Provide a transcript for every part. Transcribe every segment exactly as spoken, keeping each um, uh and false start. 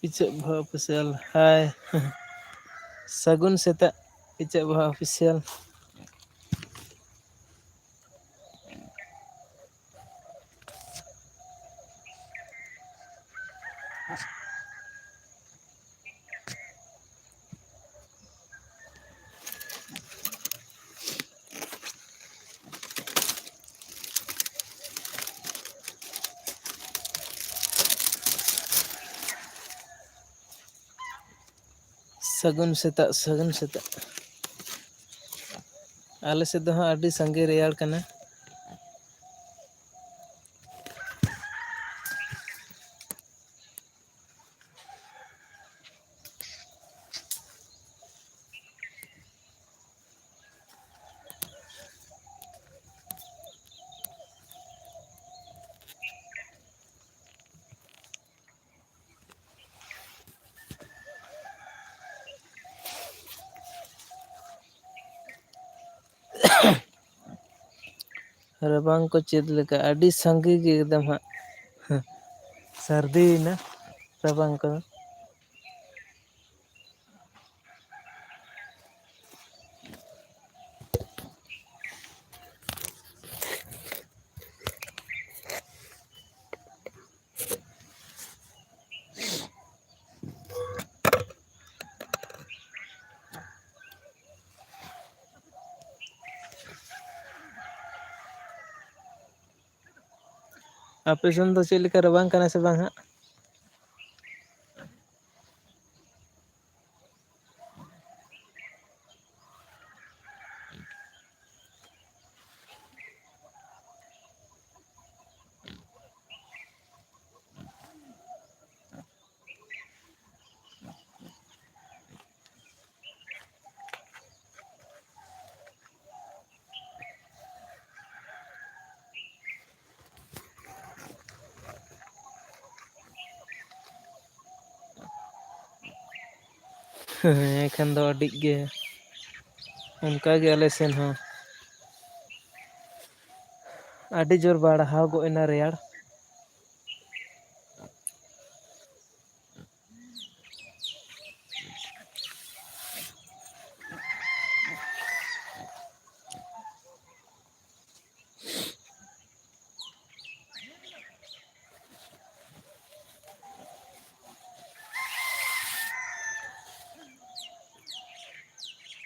ᱤᱪᱟᱹᱜ ᱵᱟᱦᱟ ᱚᱯᱷᱤᱥᱤᱭᱟᱞ, ᱦᱟᱭ᱾ ᱥᱟᱹᱜᱩᱱ ᱥᱮᱛᱟᱜ, ᱤᱪᱟᱹᱜ ᱵᱟᱦᱟ ᱚᱯᱷᱤᱥᱤᱭᱟᱞ᱾ ᱥᱟᱹᱜᱩᱱ ᱥᱮᱛᱟᱜ, ᱥᱟᱹᱜᱩᱱ ᱥᱮᱛᱟᱜ᱾ ᱟᱞᱮ ᱥᱮᱫ ᱫᱚ ᱦᱟᱸᱜ ᱟᱹᱰᱤ ᱥᱟᱸᱜᱮ ᱨᱮᱭᱟᱲ ᱠᱟᱱᱟ᱾ ᱨᱟᱵᱟᱝ ᱠᱚ ᱪᱮᱫ ᱞᱮᱠᱟ? ᱟᱹᱰᱤ ᱥᱟᱸᱜᱮ ᱜᱮ ᱮᱠᱫᱚᱢ ᱦᱟᱸᱜ ᱥᱟᱹᱨᱫᱤᱭᱮᱱᱟ ᱨᱟᱵᱟᱝ ᱠᱚ᱾ ᱟᱯᱮ ᱥᱮᱱ ᱫᱚ ᱪᱮᱫ ᱞᱮᱠᱟ, ᱨᱟᱵᱟᱝ ᱠᱟᱱᱟ ᱥᱮ ᱵᱟᱝ ᱦᱟᱸᱜ? ᱦᱮᱸ, ᱮᱱᱠᱷᱟᱱ ᱫᱚ ᱟᱹᱰᱤ ᱜᱮ ᱚᱱᱠᱟ ᱜᱮ ᱟᱞᱮ ᱥᱮᱱ ᱦᱚᱸ ᱟᱹᱰᱤ ᱡᱳᱨ ᱵᱟᱲᱦᱟᱣ ᱜᱚᱫ ᱮᱱᱟ ᱨᱮᱭᱟᱲ᱾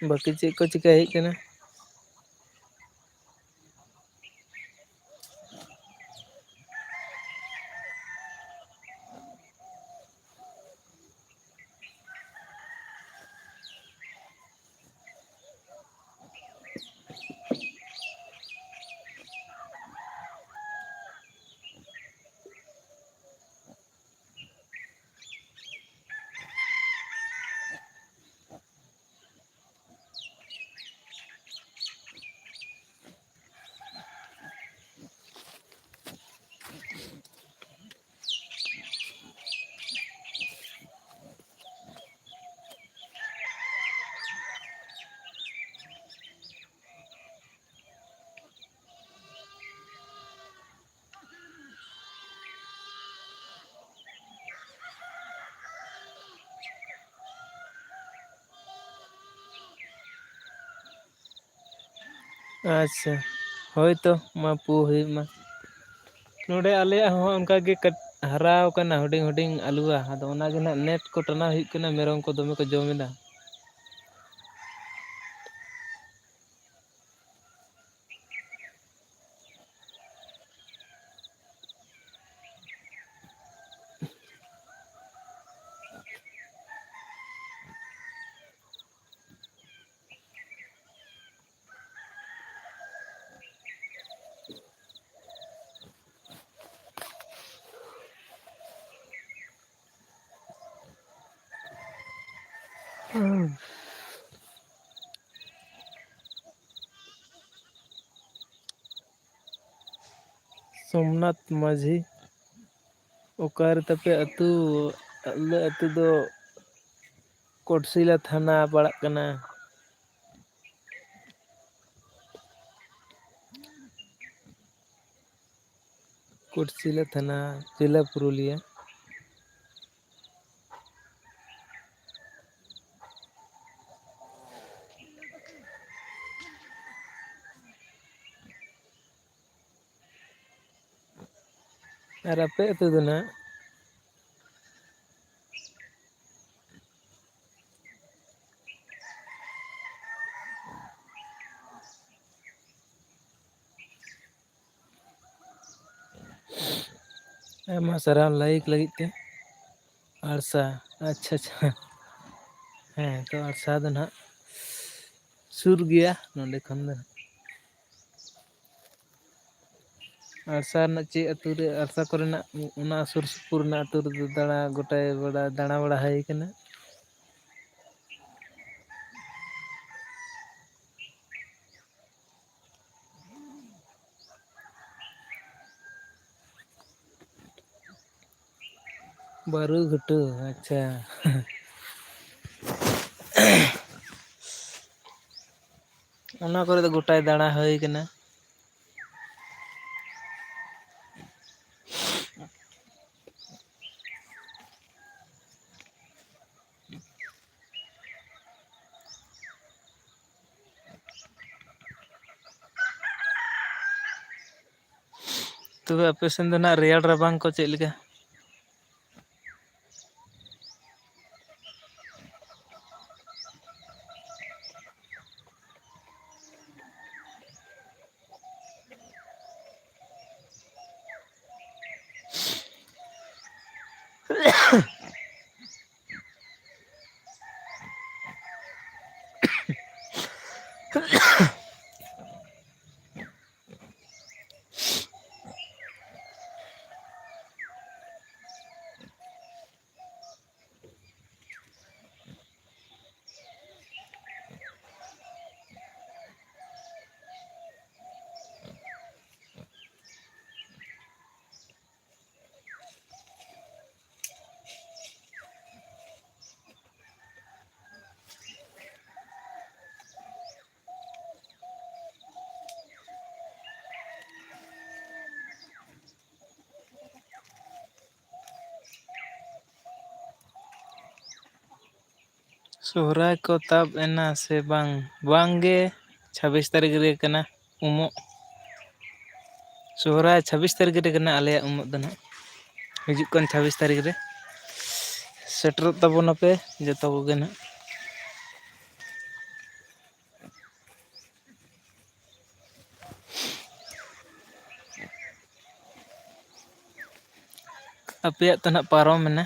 ᱵᱟᱹᱠᱤ ᱪᱮᱫ ᱠᱚ ᱪᱤᱠᱟᱹᱭ ᱦᱩᱭᱩᱜ ᱠᱟᱱᱟ? ᱟᱪᱪᱷᱟ, ᱦᱳᱭ ᱛᱚ, ᱢᱟ ᱯᱩ ᱦᱩᱭᱩᱜ ᱢᱟ᱾ ᱱᱚᱰᱮ ᱟᱞᱮᱭᱟᱜ ᱦᱚᱸ ᱚᱱᱠᱟ ᱜᱮ ᱠᱟᱹᱴ-, ᱦᱟᱨᱟᱣ ᱠᱟᱱᱟ ᱦᱩᱰᱤᱧ ᱦᱩᱰᱤᱧ ᱟᱞᱩᱣᱟ, ᱟᱫᱚ ᱚᱱᱟ ᱜᱮ ᱱᱟᱜ ᱱᱮᱴ ᱠᱚ ᱴᱟᱱᱟᱣ ᱦᱩᱭᱩᱜ ᱠᱟᱱᱟ, ᱢᱮᱨᱚᱢ ᱠᱚ ᱫᱚᱢᱮ ᱠᱚ ᱡᱚᱢ ᱮᱫᱟ᱾ ᱥᱳᱢᱱᱟᱛᱷ ᱢᱟᱹᱡᱷᱤ, ᱚᱠᱟᱨᱮ ᱛᱟᱯᱮ ᱟᱹᱛᱩ? ᱟᱞᱮ ᱟᱹᱛᱩ ᱫᱚ ᱠᱚᱴᱥᱤᱞᱟ ᱛᱷᱟᱱᱟ ᱯᱟᱲᱟᱜ ᱠᱟᱱᱟ᱾ ᱠᱚᱴᱥᱤᱞᱟ ᱛᱷᱟᱱᱟ, ᱡᱮᱞᱟ ᱯᱩᱨᱩᱞᱤᱭᱟᱹ᱾ ᱟᱨ ᱟᱯᱮ ᱟᱹᱛᱩ ᱫᱚ ᱱᱟᱦᱟᱜ? ᱟᱭᱢᱟ ᱥᱟᱨᱦᱟᱣ ᱞᱟᱭᱤᱠ ᱞᱟᱹᱜᱤᱫ ᱛᱮ᱾ ᱟᱲᱥᱟ, ᱟᱪᱪᱷᱟ, ᱟᱪᱪᱷᱟ᱾ ᱦᱮᱸ, ᱛᱚ ᱟᱲᱥᱟ ᱫᱚ ᱱᱟᱦᱟᱜ ᱥᱩᱨ ᱜᱮᱭᱟ ᱱᱚᱸᱰᱮ ᱠᱷᱚᱱ ᱫᱚ᱾ ᱟᱲᱥᱟ ᱨᱮᱱᱟᱜ ᱪᱮᱫ ᱟᱹᱛᱩ ᱨᱮ, ᱟᱲᱥᱟ ᱠᱚᱨᱮᱱᱟᱜ ᱚᱱᱟ ᱥᱩᱨ ᱥᱩᱯᱩᱨ ᱨᱮᱱᱟᱜ ᱟᱹᱛᱩ ᱨᱮᱫᱚ ᱫᱟᱬᱟ ᱜᱚᱴᱟᱭ ᱵᱟᱲᱟ, ᱫᱟᱬᱟ ᱵᱟᱲᱟ ᱦᱩᱭ ᱠᱟᱱᱟ᱾ ᱵᱟᱹᱨᱩ ᱜᱷᱩᱴᱩ, ᱟᱪᱪᱷᱟ᱾ ᱚᱱᱟ ᱠᱚᱨᱮ ᱫᱚ ᱜᱚᱴᱟᱭ ᱫᱟᱬᱟ ᱦᱩᱭ ᱠᱟᱱᱟ᱾ ᱛᱚᱵᱮ ᱟᱯᱮ ᱥᱮᱱ ᱫᱚ ᱱᱟᱜ ᱨᱮᱭᱟᱲ ᱨᱟᱵᱟᱝ ᱠᱚ ᱪᱮᱫ ᱞᱮᱠᱟ? ᱥᱚᱦᱨᱟᱭ ᱠᱚ ᱛᱟᱵ ᱮᱱᱟ ᱥᱮ ᱵᱟᱝ? ᱵᱟᱝ ᱜᱮ, ᱪᱷᱟᱵᱵᱤᱥ ᱛᱟᱹᱨᱤᱠᱷ ᱨᱮ ᱠᱟᱱᱟ ᱩᱢᱩᱜ᱾ ᱥᱚᱦᱨᱟᱭ ᱪᱷᱟᱵᱵᱤᱥ ᱛᱟᱹᱨᱤᱠᱷ ᱨᱮ ᱠᱟᱱᱟ ᱟᱞᱮᱭᱟᱜ ᱩᱢᱩᱜ ᱫᱚ ᱱᱟᱦᱟᱜ᱾ ᱦᱤᱡᱩᱜ ᱠᱟᱱ ᱪᱷᱟᱵᱵᱤᱥ ᱛᱟᱹᱨᱤᱠᱷ ᱨᱮ ᱥᱮᱴᱮᱨᱚᱜ ᱛᱟᱵᱚᱱᱟᱯᱮ ᱡᱚᱛᱚ ᱠᱚᱜᱮ ᱱᱟᱦᱟᱜ᱾ ᱟᱯᱮᱭᱟᱜ ᱛᱚ ᱱᱟᱦᱟᱜ ᱯᱟᱨᱚᱢᱮᱱᱟ᱾